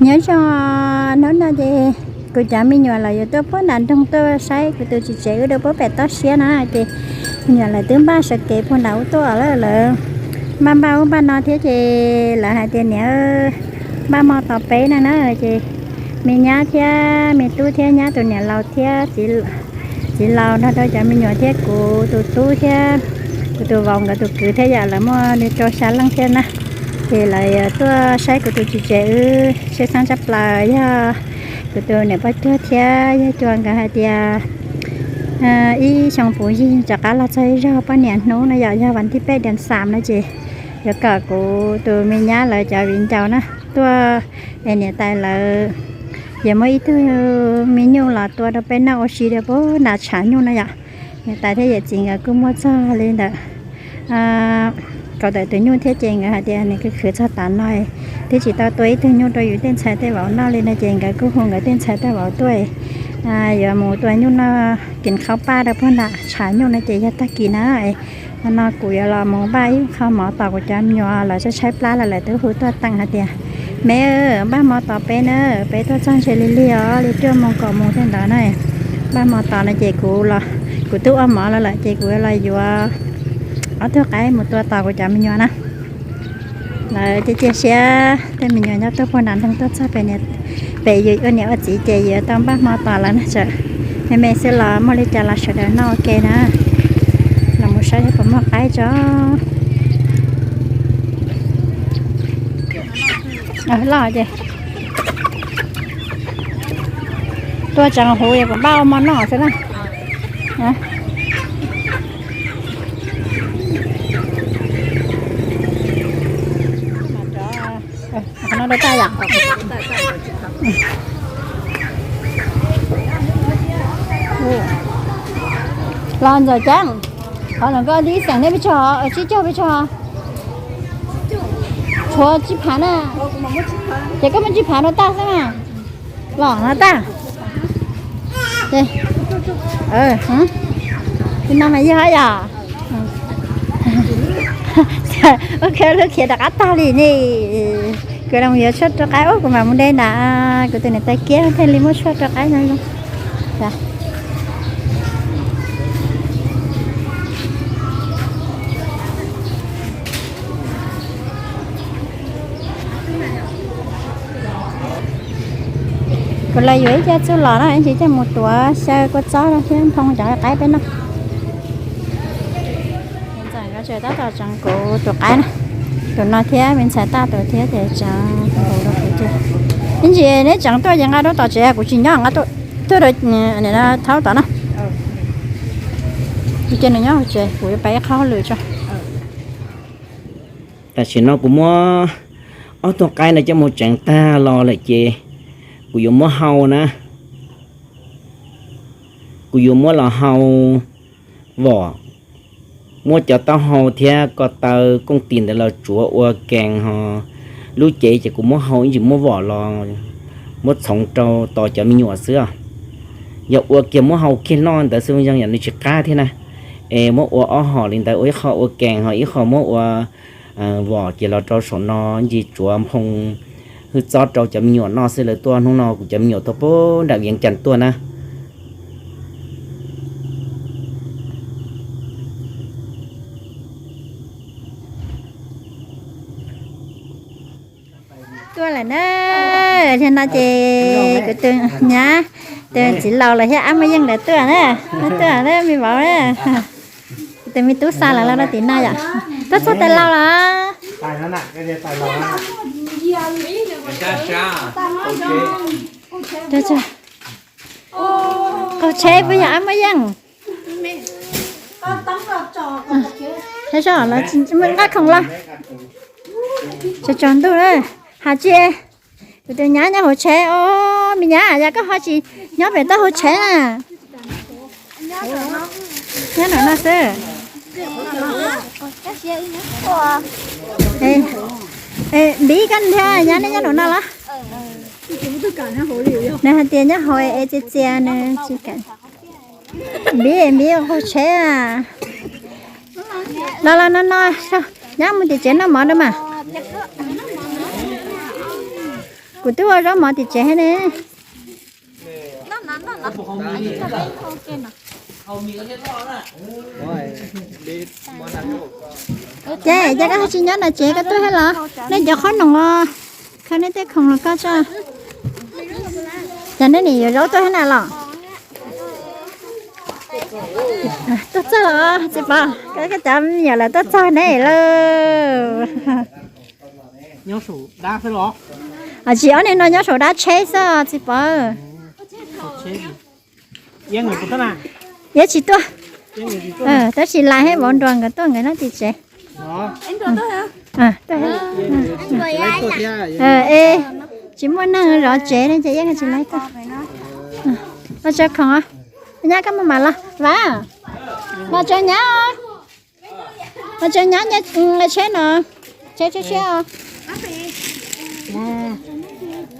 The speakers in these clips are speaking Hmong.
Nyob zoo, hnub no ces kuv cov me nyuam lawv yuav tuaj puag nram nroog tuaj saib kuv tus txiv tsev wb rau puag pem toj siab na ces me nyuam lawv twb npaj sawv kev puag nram ub tuaj lawm. Lawv npaj npaj ub npaj no thiab ces lawv hais tias niam, npaj hmo tos peb no na ces me nyab thiab me tub thiab nyab tus niam laus thiab txiv laus nrog rau cov me nyuam thiab kuv tus tub thiab kuv tus vauv nkawd tus kwv thiab yom, lawv muaj li rau xya leej thiab na. Ces lawv tuaj saib kuv tus txiv tsev wb siab xeeb tshaj plaws, yog kuv tus niam poj cuag thiab yog cua nkawd hais tias ib xyoo puv yig rov qab los txog ib zaug poj niam hnub no yom, yog vas thib peb diav xas no ces yuav kom kuv tus me nyab lawv cov viv ncaus na tuaj es niam tais lawv yuav muab ib tug me nyuj los tua rau peb noj ua si rau puag nram tshav nyuj no yom. Niam tais thiab yawm txiv nkawd kuj muaj txog li ntawd kaum tawm tus nyuj thiab ces nkawd hais tias nws kuj khwv txog tav no twb tsis tau tua ib tug nyuj rau yus tej ntxhais tej vauv noj li no ces nkawd kuj hu nkawd tej ntxhais tej vauv tuaj yuav mus tua nyuj noj kis qhaub paj rau puag nram tshav nyuj no ces yog tag kis na no kuv yuav los mus npaj ib qho mov tos kuv cov me nyuam lawv tshaib tshaib plab lawm, lawv twb hu tuaj teem hais tias me, npaj hmo tos peb na, peb tuaj txog ntshe lig lig os li cuaj moos kaum moos tej ntawd na. Npaj hmo tos no ces kuv los kuv twb ua mov los lawm ces kuv los yuav ob tug qaib mus tua tos kuv cov me nyuam na. Lawv cia cia siab tej me nyuam nyob tuaj puag nram nroog tuaj txog pem, pem yus ua niam ua txiv ces yuav tau npaj hmo tos lawv na, tseem me me xwb los muaj li cas los sawv daws noj ua ke na. Los mus saib puas muaj qaib tso. Loj ces tuaj tseem huv es kuv npaj ua hmo noj xwb na. Los ntxawm ceeb, qhov no koj tib xeem nej peb tsog, tsib caug peb tsog, tshuav tsib phav na. Ces koj muaj tsib phav rau tag xwb na. Los no tag. Tus no mas yog yom. Ua lub khiav rov qab tag li ne. Kuv los yuav tshuaj rau qaib ub kuv mam mus de nram kuv tus niam tais kiab thiaj li muab tshuaj rau qaib no. Kuv los yuav ib co txuj lom no ib ntsis coj mus tuav xyaw kua txob no thiab nphoo cov qaib peb noj. Ntxawm nkawd tseem tab tom tseev kuv tus qaib na, tus no thiab me ntxhais Taj tus thiab ces tseev kuv rau kuv ces ib ntsis neb tseev tuaj ces nqa rau tom tsev, kuv tsis nyob nqa tuaj, tuaj rau thaub tom no. Cia nws nyob hauv tsev kuv yuav pab ib qho hauj lwm tso. Tam sim no kuv muab ob tug qaib no coj mus tseev tag los lawm ces kuv yuav muab hau na. Kuv yuav muab los hau vom, muab cov taub hau thiab ko taw kooj tis ntawd los tsuav ua kees ho lub cev ces kuv muab hau ib ntsis muab vom los muab txhoov rau tos cov me nyuam xwb os. Yog ua kiag muab hau kiag noj ntawd xwb zoo yog nws tsis qab thiab na. Es muab ua ob hom li ntawd, ua ib qho ua kees ho ib qho muab ua vom ces los rau saum no ib ntsis tsuav nphoo hwj txob rau cov me nyuam noj xwb. Lawv tuaj hnub no kuv cov me nyuam tuaj puag nram Viav Cas tuaj na. Tuaj lawm na, yog no ces kuv tus nyab, tus txiv laus lawm thiab ab muaj yeej lawv tuaj na, tuaj na me vauv na. Kuv tus me tub xa lawv los rau tim no yom. Tuaj txog tais laus los? Qaug tsheb puas yog ab muaj yeej? Nqaj khoom los tsaus tsaus ntuj na. Has tsis, kuv tus nyab nyob hauv tsheb os. Me nyab, yog koj ho tsis nyob pem toj hauv tsheb na? Nyob no xwb. Npib koj thiab nyab neb nyob no los? Nws hais tias nyob hauv es txias txias nws tsis kam. Npib, npib ua hauv tsheb. Los los no no, nyab mus tim tsev noj mov rau mas. Kuv twb ua zaub mov tim tsev thiab ne. Ces yog koj tsis nyob no tsev koj tuaj thiab los? Nej cov qhob noom os, khaws nej tej khoom los koj tso. Cas nej nim yuav zaub tuaj thiab na los? Tuaj txog txiv pov, koj cov me nyuam lawv tuaj txog ne lauj. Tsis ob niag no nyob saum dab tsheb xwb txiv pov. Iab tsis tuaj, tab sis Lais thiab Vauv Nruas nkawd tuaj nkawd nyob tim tsev. Es tsis muaj neeg zov tsev ne ces Iab tsis laib tuaj. Los tso khoom, nyab koj maj mam los, Vam, los tso nyab. Los tso nyab, tsheb no, tsheb tsheb tsheb os.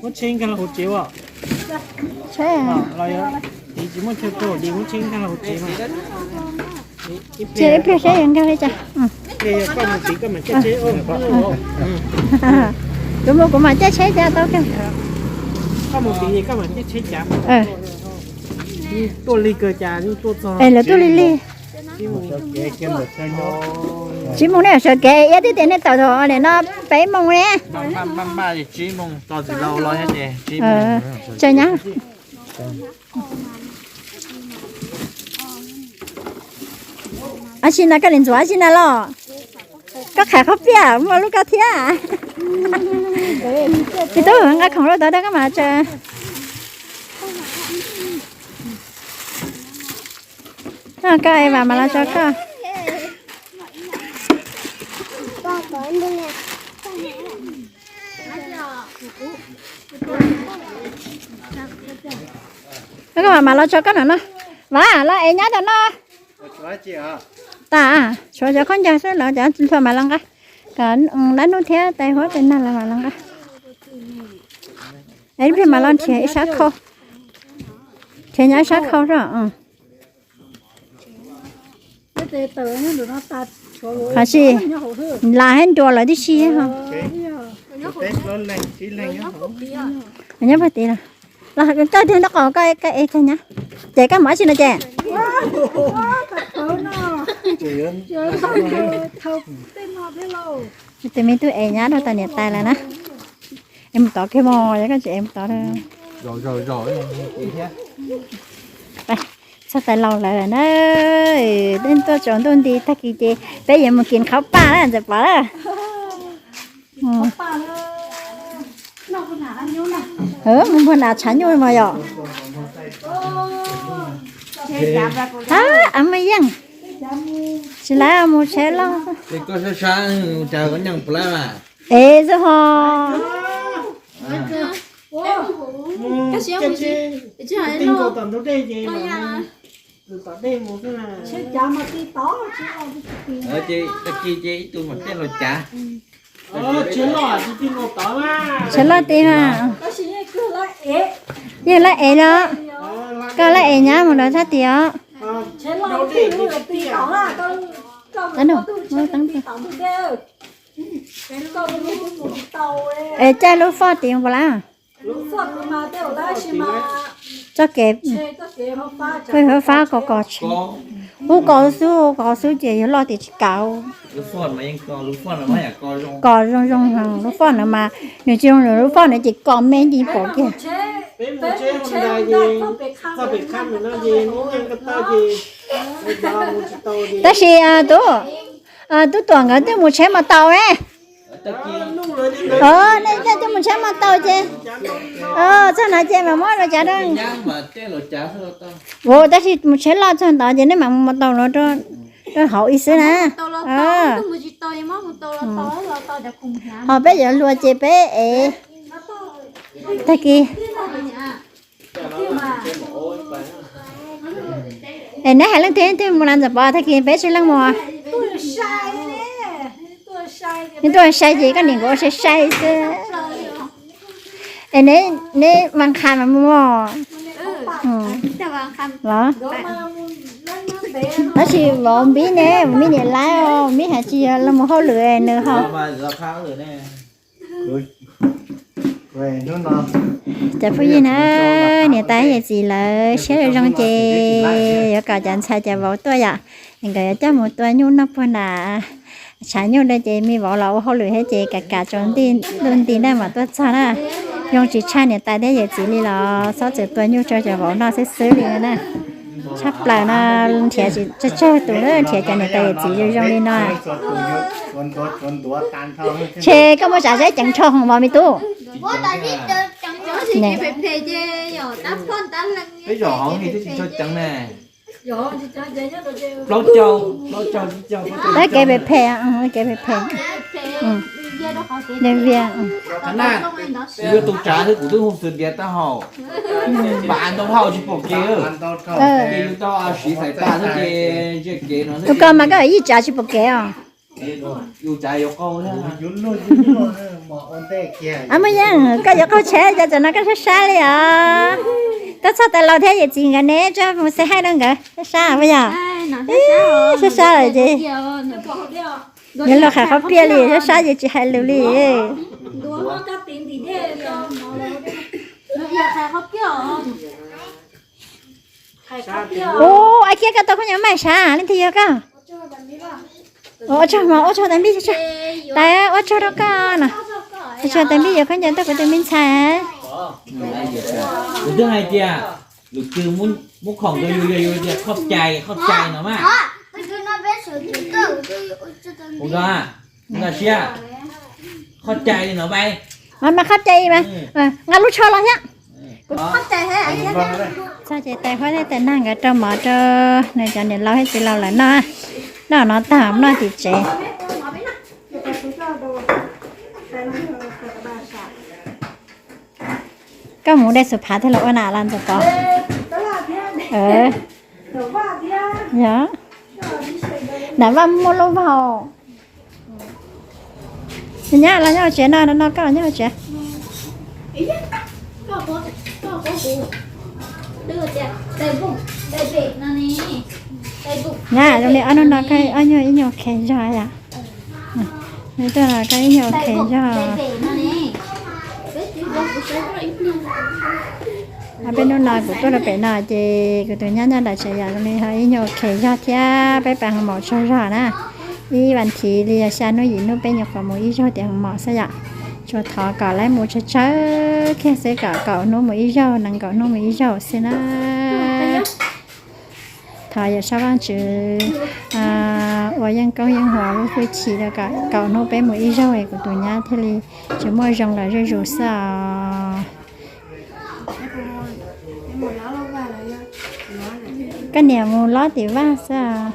Muab tsheb nkag los hauv tsev os. Tsheb, tsis muaj chaw tuaj li, muab tsheb nkag los hauv tsev no. Ib pliag saib yuav nkag li cas. Kuv mus kuv mam caij tsheb cas tau kawg. Koj mus tid koj mam caij tsheb cas. Tuaj lig kawg cas, tuaj txog es lawv tuaj lig lig. Tsib moos nej sawv kev, Iab twb tias nej tawm thaum nim no peb moos ne. Tso nyab. Ab tsi na koj li ntxuav ab tsi na los? Koj qhais qhob piaj muaj lub koj thiab. Tsis tub nqa khoom rau tod rau koj mam tso. Koj es Vam mam los tso koj. Koj mam mam los tso koj no no. Vam los es nyab tam no. Tas, tshuav cov khaub ncaws xwb los cov hlua mam los nqa. Kom dab nub thiab tais huab tais nag los mam los nqa. Es ib pliag mam los nrhiav ib sab khau. Nrhiav nyob ib sab khau os. Qhov tsis, Lais thiab Nruas lawv tib si ho. Nyob pag tid los. Los koj tiag nraub qaum koj, koj es kag nyab. Ces koj mus dab tsi no ces? Tus me tub es nyab rau tom niam tais lawm na. Es mus tod kiag mog, yog koj tsis es mus tod. Txog tais laus lawm na. Tuaj tsaus ntuj nti tag kis ces peb yuav mus kis qhauv paj na ntxawm Pov na. Mus npuag nas tshav nyuj mos yom. Ab, muaj yeej. Tsis lawv mus tsheb loj. Es xwb ho. Tsheb loj ti mas. Yeej laj ev los. Koj laj ev nyab mus rau sab tid os. Es caij lub foj tid mus puas lawm? Txoj kev pheej fab kos kos tsheb. Ub kos xub kos xub ces yog loj tias tsis kav. Kos zoo zoo, lub foj no mas nws tsis zoo, lub foj no ces kos me ntsis pom kiag. Tab sis tub, tub Tuam nkawd twb mus tsheb mas tau ne. Nej twb mus tsheb mas tau ces, txog no ces mas muab los cav rau. Ua tab sis mus tsheb loj txog ntawd ces nej mam mus mas tau los rau hauv ib xwb na. Ho peb yuav luag ces peb ev tag kis. Es neb hais leej twg twg mus na Ntxawm Pov, tag kis peb tsawg leej mus? Neb tuaj sai ces koj niam nkawd ua sai sai xwb. Es neb Vaj Qha mas mus los? Tab sis vauv Npib ne, vauv Npib niam lawv, vauv Npib hais tsis yog los mus hauj lwm nws ho. Cov phooj ywg na, niam tais yawm txiv lawv siab zoo zoo ces yuav kom cov ntxhais cov vauv tuaj yom, nkawd yuav coj mus tua nyuj noj puag nram tshav nyuj na, ces me vauv los ua hauj lwm thiab ces kam kam tsaus ntuj nti na mam tuaj txog na. Zoo tsis tshaj niam tais thiab yawm txiv li los txhob txwm tua nyuj rau cov vauv noj xwb xwb li na. Tshaj plaws no, nrhiav tsis tsaug tus na, nrhiav cov niam tais yawm txiv zoo zoo li no. Ces koj muaj tsam zeb ceev nrho hos mos me tub. Peb zaum hauv ne twb tsis tshua ceev ne. Plaub caug, plaub caug, plaub caug, Tab kev phem phem, kev phem phem. Qhov na, kuv yuav tus tsav xwb kuv twb hu xwm tias taub hau, npav ntau hau tsis pom kev. Ces yus tau siv xaim tas xwb ces ntsia kev no. Tus ko mas koj yij tsav tsis pom kev os. Yus tsav yuav qau thiab. Muaj yeej koj yuav qaug tsheb ces tam no koj sab sab li os. Koj txog tas laus thiab yawm txiv nkawd neb tso mus xav hais rau nkawd sab sab puas yog? Sab sab lawm ces yuav luag qhais qhov piaj li, sab sab ces tsis hais lus li. Ua, ai kiag koj tau khaub ncaws mais sab leej twg yog koj? Ua tsaug mog, ua tsaug tais npib, tais ua tsaug rau koj no. Ua tsaug tais npib yuav khaub ncaws tuaj kuv tus me ntxhais. Kuv twb hais tias lwm tus muab khoom rau yus yog yus tias khaub cai, khaub cai no mas. Ua siab, khaub cai li no mas. Mas khaub cai mas, nqa lub tsho los thiab. Txog ces tais huab thiab tais nag nkawd rau mov rau nws cov niam laus thiab txiv laus lawv noj. Noj no tag noj tim tsev. Koj mus de xus phav thiab los ua nam los ntxawm pov. Yog, nam vaj muaj lub vauv. Nyob los nyob hauv tsev no, no koj los nyob hauv tsev. Nyab, zoo li ob hnub no koj ob nyuag ib nyuag khe zog yom. Nws tuaj los koj ib nyuag khe zog. Peb hnub no kuv tuaj rau pem no ces kuv tus nyab nyob nram tsev yom, zoo li ho ib nyuag khe zog thiab peb pab hoo maum tsaug zog na. Ib vas thiv li xya hnub yim hnub peb nyuam qhuav mus ib zaug tias hoo maum xwb yom. Tsuas thov kom lawv mus tsawg tsawg kiag xwb, kom kaum hnub mus ib zaug, nees nkaum hnub mus ib zaug xwb na. Thov Yawm Saub Vaajtswv ua yeej koob yeej huas lub hwj chim rau kom kaum hnub peb mus ib zaug es kuv tus nyab thiaj li tsis muaj zoo los zuj zus xwb os. Koj niam mus lob tim vaj xwb os.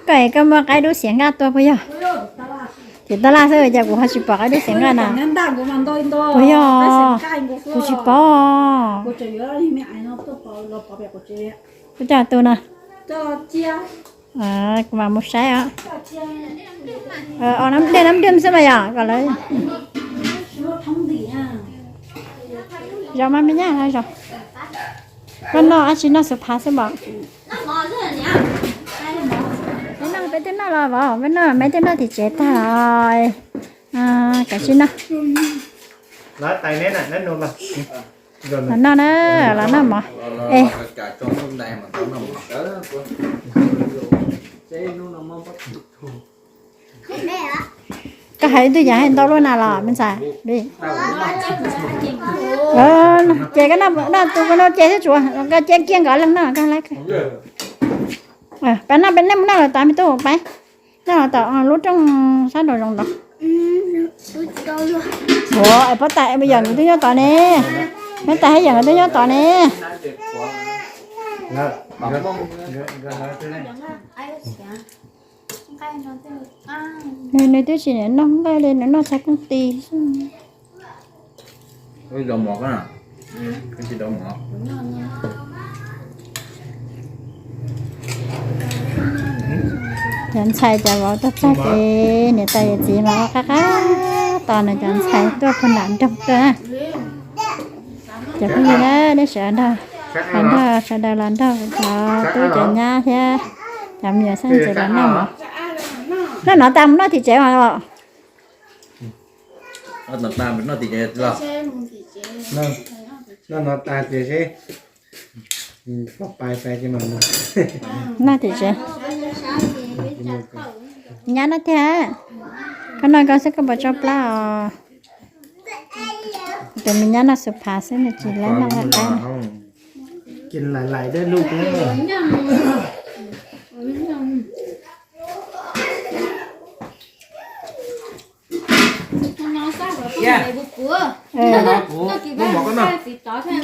Koj es koj muaj qaib dub xiav nqaj tuaj puas yog? Tim tab laj xwb cas kuv ho tsis pom qaib dub xiav nqaj na? Puas yog? Kuv tsis pom. Puas coj tus no? Kuv mam mus saib os. Dej nab dwm xwb mas yom kom lawv. Zaum mas me nyab zaum. Koj noj dab tsi, noj xus phav xwb npam? Peb noj, peb twb noj los vauv, peb noj, peb twb noj tim tsev tag los. Kav tsij noj. Los noj na, los noj mov. Es koj hais ib tug yam hais ntau luaj na los me ntxhais. Ces koj noj tus koj noj ces thiab tsuav koj cia kiag nkawd leej noj koj lawv. Pab noj, peb nej mus noj lawm tod me tub, pab noj lawm tom lub rooj sab nraum zoov ntawd. Ua es pob tais yawm nkawd twb nyob tod ne, pob tais thiab yawm nkawd twb nyob tod ne. Nws, nws twb tsis niam noj nqaij li, nws noj txog kooj tis xwb. Cov ntxhais cov vauv tuaj txog ces niam tais yawm txiv mas qab qab tos nws cov ntxhais tuaj puag nram nroog tuaj na. Cov phooj ywg na, nej sawv daws Los nrog sawv daws los nrog cov tub cov nyab thiab cov me nyuam xeeb ntxwv los noj mov. Noj no tas mus noj tim tsev os. Noj no tas ces seb, pais pais ces mam mus. Noj tim tsev. Nyab noj tiag. Koj noj koj xwb koj puas tsau plab os? Tus me nyab noj xus phav xwb nws tsis laib noj dab qab.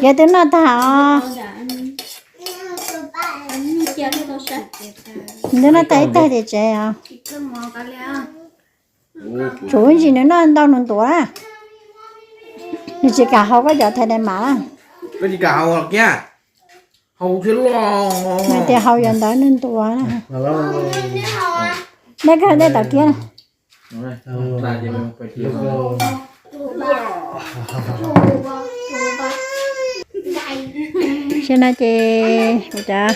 Kiav twb noj tag os. Twb noj tag ib tag tim tsev os. Tsum ntsis nws noj ntau nws ntuav. Nws tsis kam haus koj cov thais dais mam. Koj tsis kam haus kiag. Haus thiab los. Nws tias haus yog ntawd nws ntuav. Nej kawg nej tom kiab. Tam sim no ces kuv cov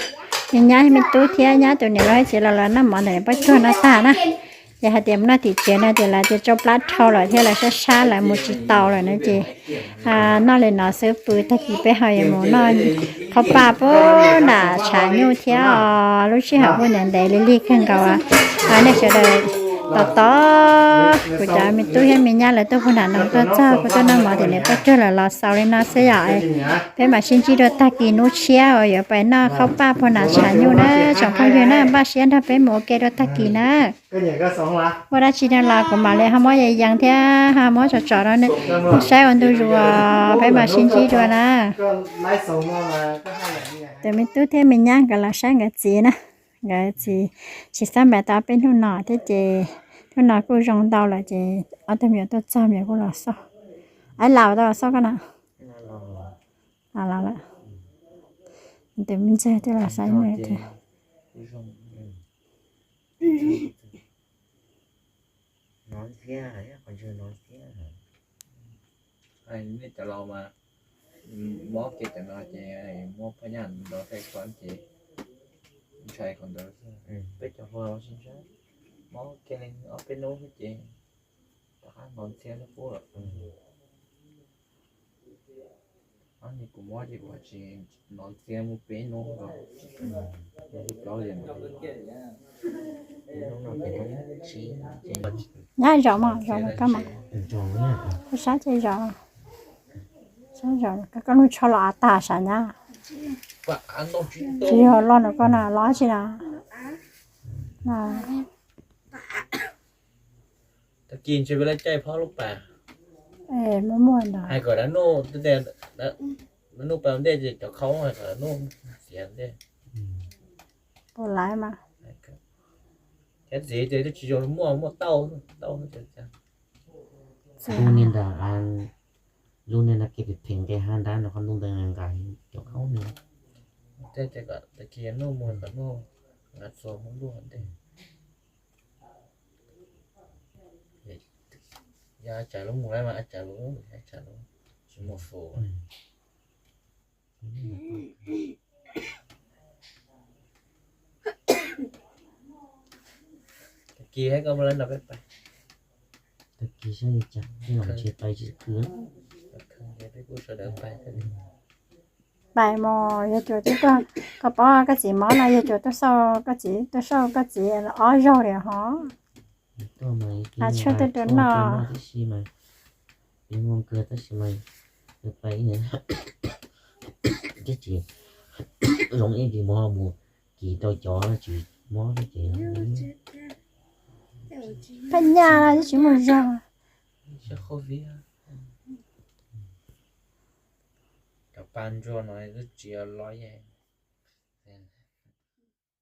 me nyab me tub thiab nyab tus niam loj txiv los los noj mov ntawm poj cuag no tag na. Ces hais tias mus noj tim tsev no ces lawv tias tsau plab dhau lawm thiab lawv sab sab lawv mus tsis tau lawm na ces noj li no xwb pw, tag kis peb ho yuav mus noj qhaub paj puag nram tshav nyuj thiab os. Lub sij hawm kuj ntev ntev li lig kawg nkaus. Nej sawv daws tos tos kuv cov me tub thiab me nyab lawv tuaj puag nram no tuaj txog kuj tuaj noj mov tim niam poj cuag lawm los xaus li no xwb yom. Peb mam sib ntsib dua tag kis hnub tshiab uas yuav pais noj qhaub paj puag nram tshav nyuj na tsoom phooj ywg na, npaj siab nrog peb mus ua ke dua tag kis na. Muaj dab tsi no los kuv mam li ho muab yees yees thiab ho muab tsom tsom rau nej saib ua ntu zus, peb mam sib ntsib dua na. Tus me tub thiab me nyab nkawd los saib nkawd txiv na, nkawd txiv tsis xab npam tau peb hnub no thiab ces hnub no kuj zoo ntau lawm ces ob tug me nyuam tuaj txog me nyuam kuj los xauj. Aib laus tau los xauj koj na. Los lawm. Tus me ntxawg twb los saib me thiab. Nej cov laus mas mob kiag cov no ces muab phaj nyaj nrov thaij kho ces ntshai qhov ntawd xwb. Peb cov hluas los tsis ntshai, mob kiag li ob peb hnub xwb ces rov qab hnov ntxhiab lub qub lawm. Ob niag kuv mob ces kuv tsis hnov ntxhiab mus peb hnub los. Nyab zom mog, zom koj mas. Koj sab ces zom, sab zom koj lub tsho los av tag sav nyab. Tsis yog loj nrog koj na, loj tsis na. Tag kis ntshe peb laj caij phob lub pas. Muaj muaj ntawd. Hais kom dab nuj, dab nuj pas ntej ces cov khaub hais kom dab nuj txiav ntej. Puas laiv mas. Cov txiv ces twb tsis zoo, muaj muaj tauj, tauj. Lub niag ntawd, lub niag no kev phem nqe hab nrab no qhov ntuj ntawd nqa cov khaub no. Tej ces kom tag kis nuj mus kom nuj nqa txuas hauv ntuj ntej. Yog tsam lub mus lawm mas tsam lub, tsam lub tsis muaj fus. Tag kis hab koj muaj lab nrog peb pais. Tag kis saib li cas, peb los ntshe pais tsis kwv. Pais mus yog cuas twb tuaj, koj paub koj txiv mob no yog cuas tuaj xauj koj txiv, tuaj xauj koj txiv ob zaug li hov. Tuaj mas, a, tshuaj tuaj rau noj tib si mas, peb muaj kawg tab sis mas pais ib, twb tsis zoo ib tsis mob mus kis rau cov tsis mob ces. Phaj nyaj no twb tsis muaj zog. Cov pa ntsuag no twb tsis los yeej.